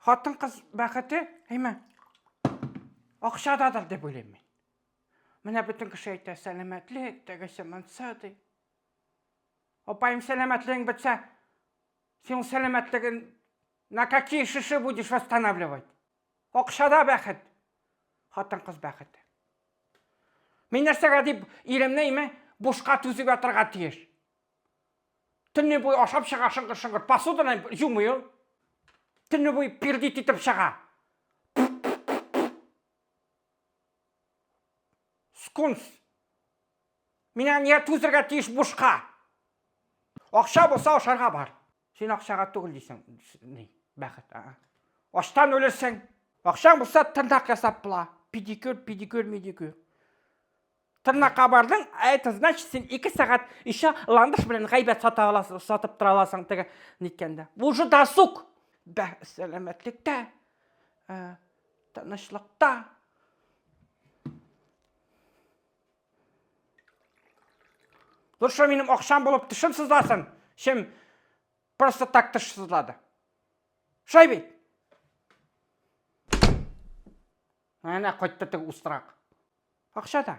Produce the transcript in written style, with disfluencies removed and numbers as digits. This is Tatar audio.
Хатын-кыз бәхете, әйме, акчададыр дип уйлыйм мин. Менә бөтен кеше әйтә, сәламәтлек, тегесе монсы ди. Апаем, сәламәтлегең бетсә, син ул сәламәтлеген на какие шиши будешь восстанавливать? Акчада бәхет. Хатын-кыз бәхете. Мин нәрсәгә дип иремне име бушка түзеп ятырга тиеш? Төнне буе ашап чыга шыңгыр-шыңгыр, посуданы юмый ул. Төнне буе пердит итеп чыга. Скунс. Мин аңа нигә түзергә тиеш бушка? Акча булса ашарга бар. Син акчага түгел дисең, ни, бәхет. Ачтан үлерсең. Акчаң булса тырнак ясап була. Педикюр, педикюр, медикюр. Тырнакка бардың, а это значит, син 2 сәгать еще ландыш белән гайбәт сата аласың, сатып тора аласың теге ниткәндә. Уже досуг. Бә, сәламәтлектә, э, тынычлыкта. Лучше минем акчам булып тешем сызласын, чем просто так теш сызлады. Шулай бит? Әнә кайтты теге устрак. Акча да.